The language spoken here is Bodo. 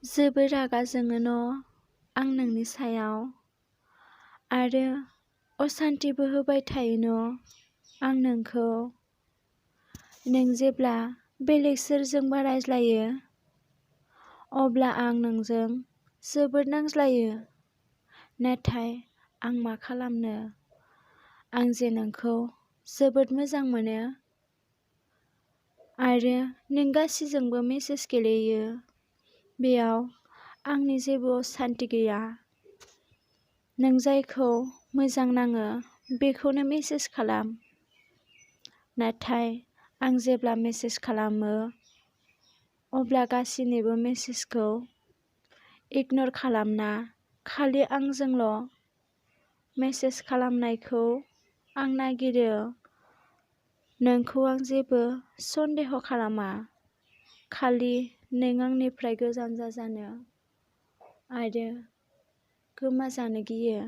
जोबोर रागा जोङो आं नोंनि सायाव आरो असान्थिबो होबाय थायो आं नोंखौ। नों जेब्ला बेलेग सोरजोंबा रायज्लायो अब्ला आं नोंजों जोबोद नांज्लायो। नाथाय आं मा खालामनो, आं जे नोंखौ जोबोद मोजां मोनो आरो नों गासैजोंबो मेसेज गेलेयो। बेयाव आंनि जेबो असान्थि गैया। नों जायखौ मोजां नाङो बेखौनो मेसेज खालाम। नाथाय आं जेब्ला मेसेज खालामो अब्ला गासैनिबो मेसेजखौ इगनर खालामना खालि आंजोंल' मेसेज खालामनायखौ आं नागिरो। नोंखौ आं जेबो सन्देह खालामा, खालि नों आंनिफ्राय गोजान जाजानो आरो गोमाजानो गियो।